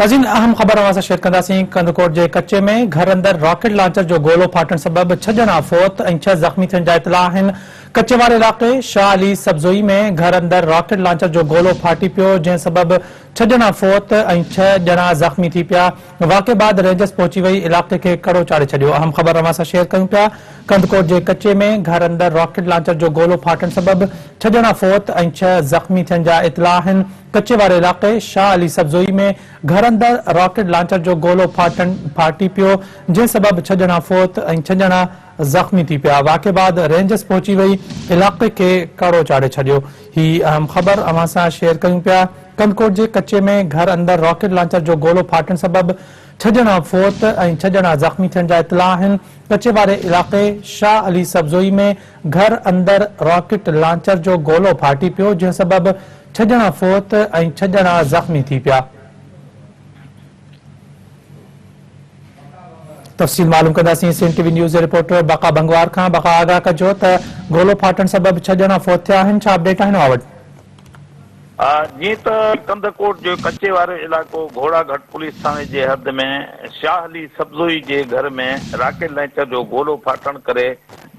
ناظرين اهم خبر اوهان سان شيئر ڪنداسين ڪنڌڪوٽ جي ڪچي ۾ گهر اندر راڪيٽ لانچر جو گولو ڦاٽڻ سبب ڇهه ڄڻا فوت ۽ ڇهه زخمي ٿيڻ جا اطلاع آهن ڪچي واري علائقي شاهه علي سبزوئي ۾ گهر اندر راڪيٽ لانچر جو گولو ڦاٽي پيو جنهن سبب ڇهه ڄڻا فوت ۽ ڇهه ڄڻا زخمي ٿي پيا واقعي بعد رينجرز پهچي وئي علائقي کي ڪڙو چاڙهي ڇڏيو اهم خبر اوهان سان شيئر ڪيون پيا ڪنڌڪوٽ جي ڪچي ۾ گهر اندر راڪيٽ لانچر جو گولو ڦاٽڻ سبب ڇهه ڄڻا فوت ۽ ڇهه زخمي ٿيڻ جا اطلاع آهن ڪچي واري علائقي شاهه علي سبزوئي ۾ گهر اندر راڪيٽ لانچر جو گولو ڦاٽڻ ڦاٽي پيو جنهن سبب ڇهه ڄڻا فوت ۽ ڇهه ڄڻا زخمي ٿي پيا واقعي بعد رينجرز پهچي وئي علائقي کي ڪڙو چاڙهي ڇڏيو هي اهم خبر اوهان سان شيئر ڪيون پيا ڪنڌڪوٽ جي ڪچي ۾ گهر اندر راڪيٽ لانچر جو گولو ڦاٽڻ سبب ڇهه ڄڻا فوت ۽ ڇهه ڄڻا زخمي ٿيڻ جا اطلاع آهن ڪچي واري علائقي شاهه علي سبزوئي ۾ گهر اندر راڪيٽ لانچر جو گولو ڦاٽي پيو جنهن سبب ڇهه ڄڻا فوت ۽ ڇهه ڄڻا زخمي ٿي پيا. تفصيل معلوم ڪنداسين سنڌ ٽي وي نيوز جي رپورٽر بقا ڀنگوار کان بقا آگاهه ڪجو ته گولو ڦاٽڻ سبب ڇهه ڄڻا فوت ٿيا آهن ڇا اپڊيٽ آهن اوهان وٽ؟ جيئن ته ڪنڌڪوٽ جو ڪچي وارو علائقو گهوڙا گهٽ پوليس ٿاڻي جي حد ۾ شاهه علي سبزوئي جي گهر ۾ راڪيٽ لانچر جو گولو ڦاٽڻ ڪري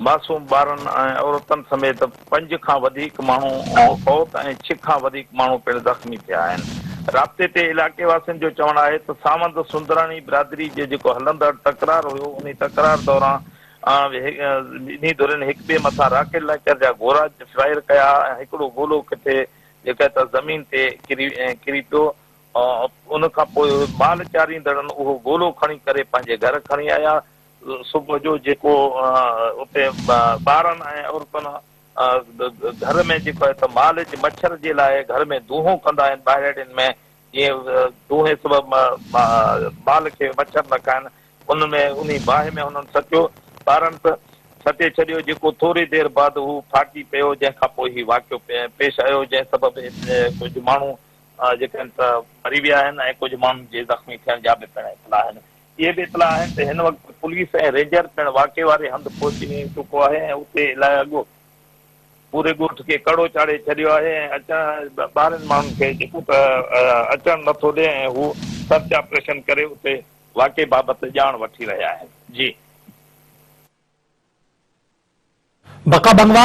معصوم ٻارن ۽ عورتن سميت پنج کان وڌيڪ ماڻهو فوت ۽ ڇهه کان وڌيڪ ماڻهو پڻ زخمي ٿيا آهن. رابطي تي علائقي واسين جو چوڻ آهي ته ساوند سندراڻي برادري جي جيڪو هلندڙ تڪرار هيو انهي تڪرار دوران ٻنهي ڌرين هڪ ٻئي مٿان راڪيٽ لانچر جا گورا فائر ڪيا ۽ هڪڙو گولو ڪٿي جيڪا ته زمين تي ڪري ڪري پيو ان کان پوء مال چاريندڙن اهو گولو کڻي ڪري پنهنجي گهر کڻي آيا صبح جو جيڪو اتي ٻارن ۽ عورتن گهر ۾ جيڪو آهي ته مال جي مڇر جي لاء گهر ۾ دونهون ڪندا آهن ٻاهرڙين ۾ جيئن دونهين سبب مال کي مڇر نه کائن ان ۾ انهي باهه ۾ هنن سٽيو ٻارن ته سٽي ڇڏيو جيڪو ٿوري دير بعد هو ڦاٽي پيو جنهن کان پوء هي واقعو پيش آيو جنهن سبب ڪجهه ماڻهو جيڪي آهن ته مري ويا آهن ۽ ڪجهه ماڻهن جي زخمي ٿيڻ جا به پڻ اطلاع آهن. اهي به اطلاع آهن ته هن وقت پوليس ۽ رينجر پڻ واقعي واري هنڌ پهچي چڪو آهي ۽ اتي الائي اڳ پوري ڳوٺ کي ڪڙو چاڙهي ڇڏيو آهي ۽ اچڻ ٻاهرين ماڻهن کي جيڪو ته اچڻ نه ٿو ڏي ۽ هو سرچ آپريشن ڪري اتي واقعي بابت ڄاڻ وٺي رهيا آهن. جي. بقا ڀنگوار.